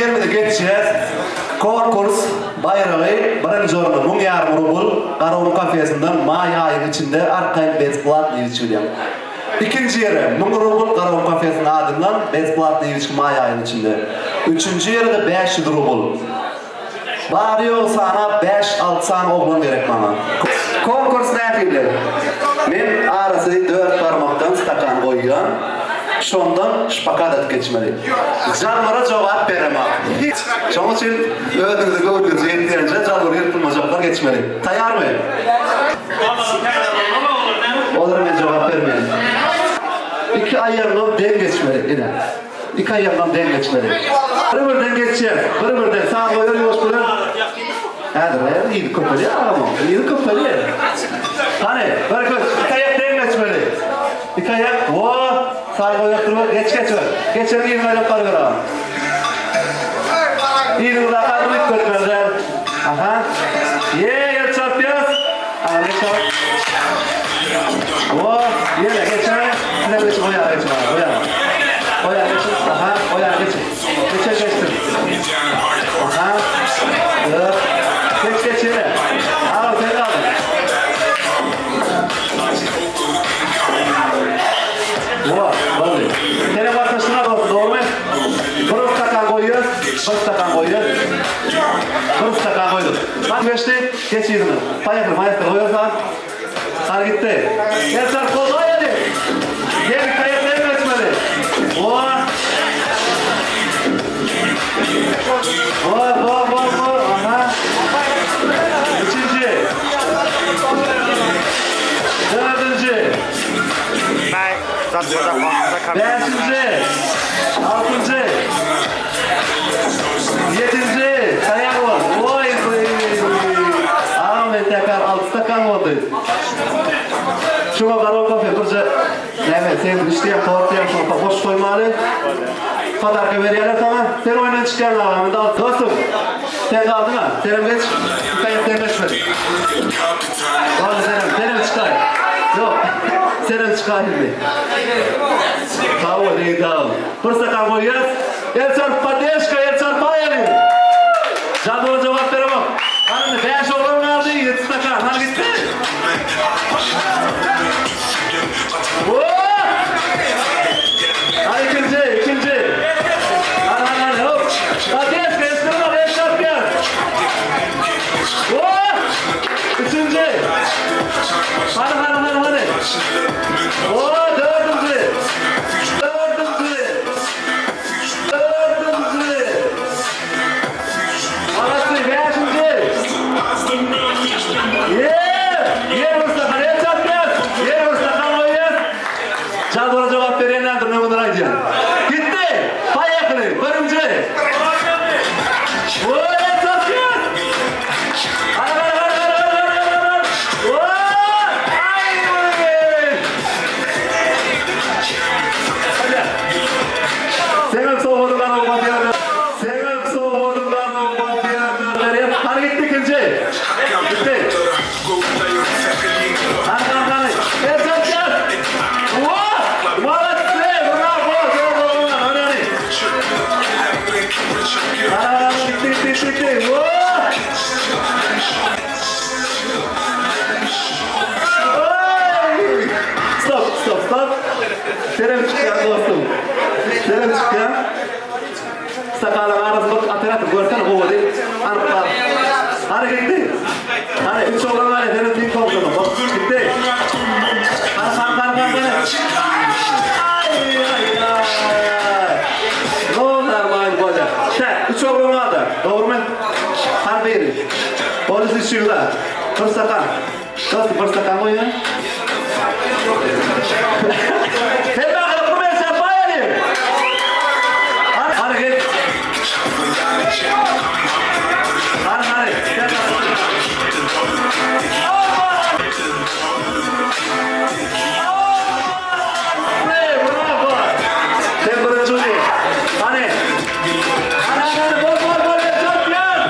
ýerimize geçýäs. Konkurs baýragy birinji orunda müň ýarym rubl Garagum kafesinden maý aýyň içinde arkaýyn bezplatnyý içilýär. Ikinji ýere 1000 rubl Garagum kafesiniň adyndan bezplatnyý içgi maý aýyň içinde. Üçünji ýere-de 500 rubl. Bary-ýogy sanap bäş-alty sany oglan gerek maňa. Konkurs nähili? Men arasy dört barmakdan stakan goýýan, şondan şpagat atyp geçmeli. Jalbara jogap beremak. Hiç. Şonuň üçin özüňize göwnüňiz ýetýänçä jalbary ýyrtylmajaklar geçmeli. Taýýarmy? Olara men jogap bermeýän. Iki aýagyňam deň geçmeli, ine. Iki aýagynam deň geçmeli. Bir-birden geçýäs. Bir-birden. Saz goýar ýuwaş bilen. Häzir, häzir yzy köpelýär agamyň. Yzy köpelýär. Hany, bir göz. Iki aýak deň geçmeli. Iki aýak. Wo, saz goýar durber. Geç, geç ber. Geçeniň yzyna aýlanyp baryber agam. Yzyňyzdaky adymy üýtgetmeli däl. Aha. Ýe, el çarpýas. Agam geç agam. Wo, ýene geçene. Sizem geçiň, o ýana geçiň agam, o ýana. O ýana geçiň, aha, o ýana geçiň. Geçen geçsin. Aha. Dört. Geç, geç ýene. Agam sen galdyň. Wo, boldy. Senem gatnaşdyň-a dostum, dogrumy? Bir stakan goýýas, bir stakan goýýas. Bir stakan goýduk. Bak geçdi, geç yzyna. Poýehli, poýehli, goýarsan. Hany gitdi. El çarp bolmaý hany. Gel kaýakdan geçmeli. Oa. Oa, bo, bo, bo. Aha. Üçünji. Dördünji. Bäşinji. Altynjy. Ýedinji. Taýýar bol. Oý, oý. Agam entäkar alty stakan boldy. Şuňa garol kofe birje näme sendwiç diýen tort diýen şoňa boş goýmaly. Podarka berýärler saňa. Sen oýundan çykýaň agam indi al. Dostum sen galdyňa. Senem geç. Hekaýat sen geçmedi. Boldy senem senem çykaý. Ýok. Senem çykaý indi. Sag bol ýigit sag bol. Bir stakan goýýas. El çarp poddeşka el çarpaýaly. Jadua jogap beremok. Hany indi 5 oglan galdy 7 stakan. Hany gitdi. Hany ikinji ikinji. Hany hany hany hop. Poddeşka estirme el çarpýar. Üçünji. Hany hany hany hany. O dördünji. Dördünji. Dördünji. Arasy bäşinji. Ýer! Ýer bir stakan el çarpýar. Ýer bir stakan goýýar. Jadwala jogap berýänlerdir öňünden aýdýan. Gitdi. Poýehli. Birinji. Oý, el çarpýar. Hany, hany, hany, hany, hany, hany, hany, hany. Oý! Aý! Seňem sowgadyň ganawy batýar. Seňem sowgadyň ganawy batýar. Hany gitdi ikinji. Gitdi. Hany hany hany. El çarpýar. Oa! Molodцы! Bravo! Hany hany. Hany hany gitdi gitdi gitdi gitdi. Oa! Oý! Stop stop stop. Senem çykýar dostum. Senem çykýar. Sakalyň arasy bir operator görsene gowy diýip. Anyk bar. Hany gitdi. Hany üç oglan bar seniň teň komşuň. Bak gitdi. Hany hany hany hany hany. Ay ay ay. No normal bolýar. Tak, üç oglan bardy. Dogrumy? Hany biri. Polis üçüňde. Bir stakan. Dostum bir stakan goýýan. Hemme gyzykly men çarpaýaly. Hany hany gel. Hany hany. Sen Bravo. Sen birinji bolýaň. Hany. Hany hany hany bol bol bol. Çarpýan.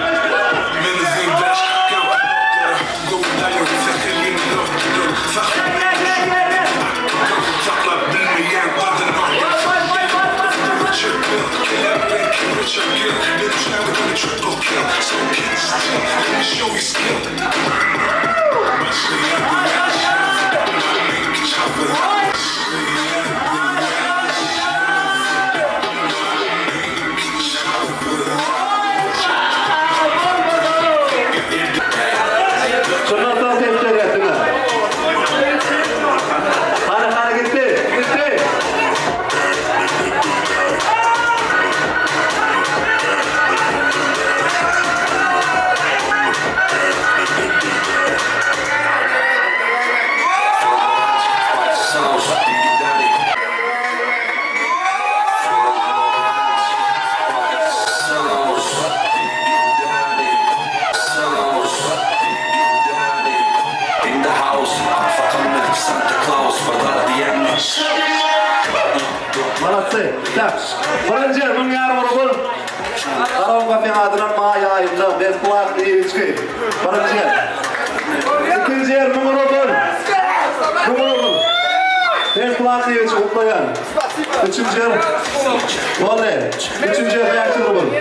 Şondan soň ses berýär diňe. Hany hany gitdi. Gitdi. Malatsy. Tak. Birinji 1000,5 rubl. Garawun kafeň adyndan maý aýynda besplatny iýip-içgi. Birinji ýer. Ikinji ýer 1000 rubl. 1000 rubl. Besplatny iýip-içgi gutlaýan. Üçünji ýer. Boldy. Üçünji ýer 500 rubl.